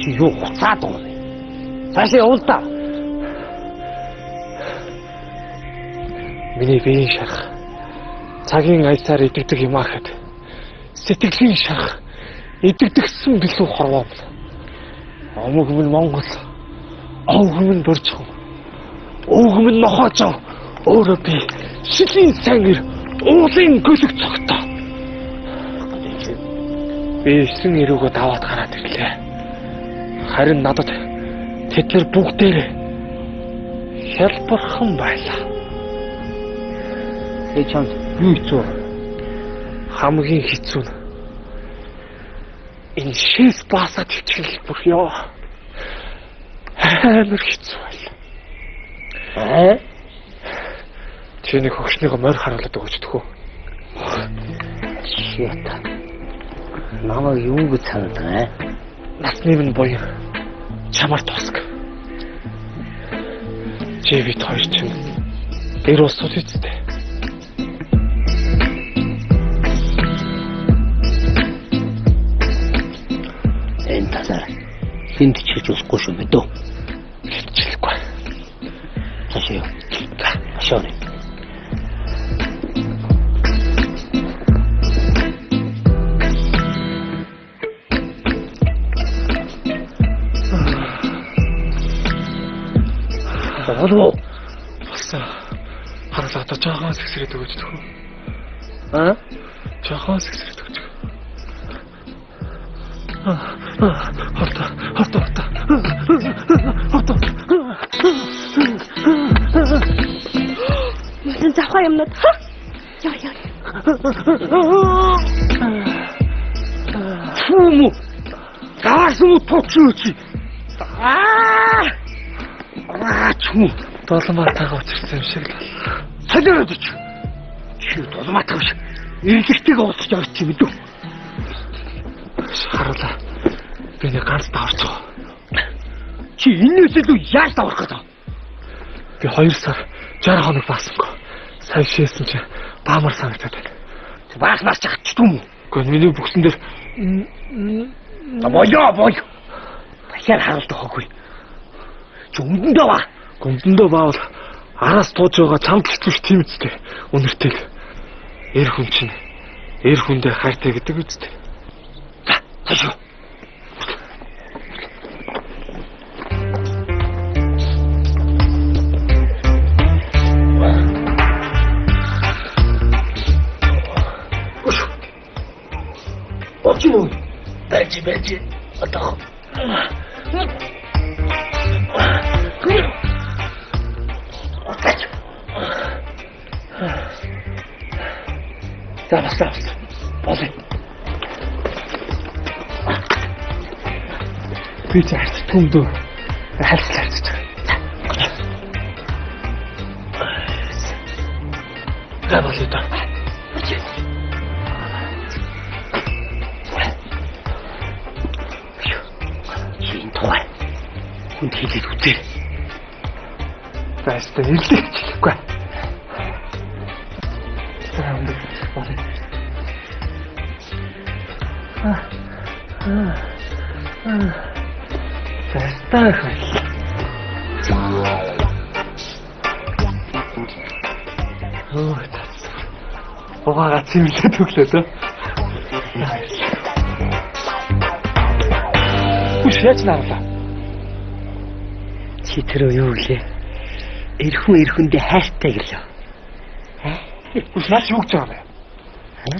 Чи юу хуцаад байгаа юм бэ? Цаашаа явуул та. Миний биеийн шарх цагийн аясаар идэгдэх юм аахад сэтгэлийн шарх идэгдэгсэн билүү хорвоо. Омог минь Монгол, овг минь Бөржхан, өвг минь Нохоожоо, өөрөө би шилийн сайн уулын гөлөг цогтой. Би 9 эрүүгөө даваад гараад ирлээ. Харин надад тэд нар бүгдээрээ хялбархан байлаа. Тэгээ чамд юу хэцүү? Хамгийн хэцүү нь энэ шээс баасаа төвчгөл бүр ёо. Амар хэцүү байлаа. Аа? Чи нэг хөгшнийгөө морь харуулад өгч төхөө. Shit. Намайг юу гэж санаад байгаа юм? Насны минь буян чамар тусаг. Чи бит хоёр чинь гэр улсууд үсттэй. Энэ талаар хүнд ч хэлж болохгүй шүү мэдөө. Хэлчихлэхгүй. Цаашаа яв. За, ашаа. Болов уу? Болсон. Харуулаа одоо жоохон сэгсрээд өгөөч төхөө. Аа? Жоохон сэгсрээд өгөөч. Хорто, хорто, хорто. Хорто. Юусэн завхаа юмнууд. Ха? Яа яа. Фүмү. Гаас уу товчооч. Аа! Аач юм. Долмаатайгаа учирсан юм шиг л байна. Солиороод өч. Чи долмаатай биш. Ирлэгтэйг уулзч авчих юм дүү. Харуулаа. Би нэг ганц даварчих. Чи энэс илүү яаж даврах гэдэг вэ? Би 2 сар 60 хоног баасангүй. Сая шээсэн чи баамар санагдаад байна. Бааснаас ч хатчих юм уу? Гэхдээ миний бүхсэн дээр Болоо бол. Дахиад харуулдаг хөөгүй. Чи өмдөндөө ба. Өмдөндөө баавал араас тууж байгаа чамд хэцүү тийм үстэй. Үнэртэй. Эр хүн чинь эр хүндээ хайртай гэдэг үстэй. За, цаашаа. Болж юм уу? Байж байж. Одоо. Отач. За баста. Болъё. Би ч харцдаггүй юм дөө. Хальцлаа харцдаг. За болъё доо. Чи энэ тухай хүнд хэлээд үзээ. За ястаа ирлээ ч хэлэхгүй. За өндөр болъё. За ястаа хэл. Оо тас. Угаага цэвэрлээд өглөө дөө. Хүш яаж наарлаа? Чи тэрөө юу гэлээ? Эрхэн эрхэндээ хайртай гэлээ. Хүш наач юу гэж байгаа юм бэ?